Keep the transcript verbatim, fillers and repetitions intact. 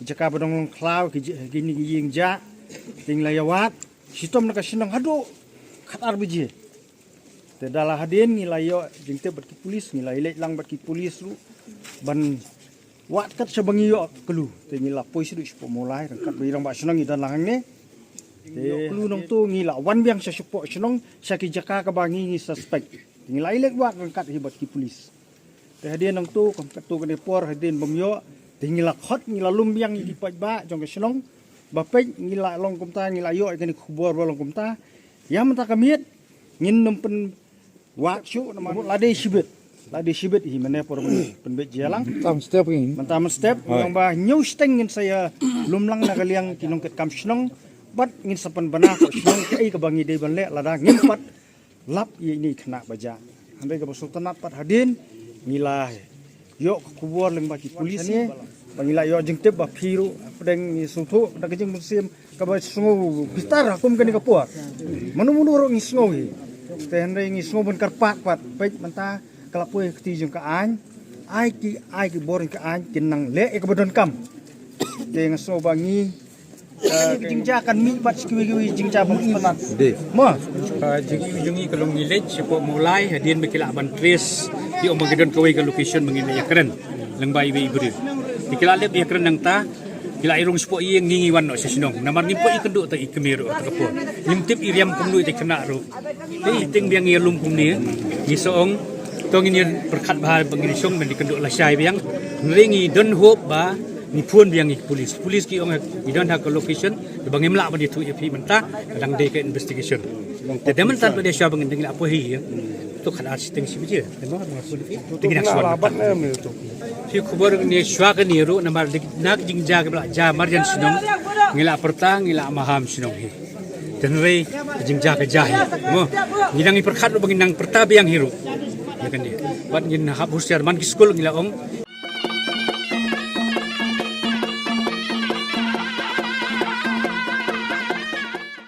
Jaka ba dang long khlaw ki ji-, kine ki ïing jah. Te ngi la ïa wad shitom na ka shnong haduh khatar baje. Te da la hadien ngi la ïoh jingtip bad ki pulis, ngi la ïaleit lang bad ki pulis ruh ban wad kat shaba ngi ïoh clue. Te ngi la poi shaduh shapoh Mawlai, ryngkat bad i rangbah shnong i don lang hangne. Te ïoh clue nangto ngi la wan biang sha shapoh shnong, sha ki jaka kaba ngi ngi suspect. Te ngi la ïaleit wad ryngkat hi bad ki pulis. Te hadien nangto, kum katto katne por hadien bym ïoh, te ngi la khot, ngi la lum biang ïa ki paidbah jong ka shnong. Ba peit ngi la long kumta, ngi la ïoh ïa kane ka khubor ba long kumta. Ïa mynta ka miet ngin nym pynwad shuh namar lade shibit. Lade shibit hi mynne por pynbeit jia lang. Tam step hi. Mynta mynstep, ngi ong ba hynñiew shiteng ngin sa ïa lum lang na ka liang ki nongkitkam shnong. Bad ngin sa pynbna ko shnong kaei kaba ngi dei ban leh lada ngim pat lap ïa ine i khynnah ba jah. Hynrei kaba sngewtynnat pat hadien ngi la ïoh ka khubor lyngba ki pulis ne ba ngi la ïoh jingtip ba phi ruh hapdeng ngi sngewthuh da ka jingmynsiem kaba sngew bitar ha kum kane ka por. Mano mano ruh ngi sngew hi. Te hynrei ngi sngew ban kyrpad pat, peit mynta ka la poi ha kti jong ka aiñ. Ai ki, ai ki bor jong ka aiñ kin nang leh ïa kaba donkam. Te nga sngew ba ngi, eh, ka jingjia kan mih pat sha kiwei kiwei jingjia ba mut pat. Dei. Mo. Ah, jong ngi, jong ngi ka long ngi leit shapoh Mawlai, hadien ba ki lah ban trace, ki ong ba ki don kawei ka location ba ngin ïakren lyngba iwei i briew. Te ki la leit ïakren nangta, ki la ïarung shapoh ïing, ngi ngi wan noh sha shnong. Namar ngim pat ïakynduh tang i kmie ruh ha kata ka por. Ngim tip i riam kumno ïa i khynnah ruh. Te i tieng biang ngi ïalum kumne, ngi sa ong, to ngin ïa pyrkhat bha ba ngin ïa shong ban ïakynduh lashai biang. Hynrei ngi don hope ba ngi phone biang ïa ki pulis. Pulis ki ong ngi don ha ka location, ba ngim lah ban ïathuh ïa phi mynta, ka dang dei ka investigation. Te da mynta ba dei shuwa ba ngin dang lah poi hi. To khatar shiteng shi baje. Te ngi dang shuwa. Phi khubor ne shuwa kane ruh namar na ka jingjia kaba la jia marjan shnong. Ngi la pyrta, ngi la maham shnong hi. Te hynrei ka jingjia ka jia hi. Mo, ngi dang ïa pyrkhat ruh ba ngin nang pyrta biang hi ruh. Ïa kane. Bad ngin hap husiar man ki skul ngi la ong.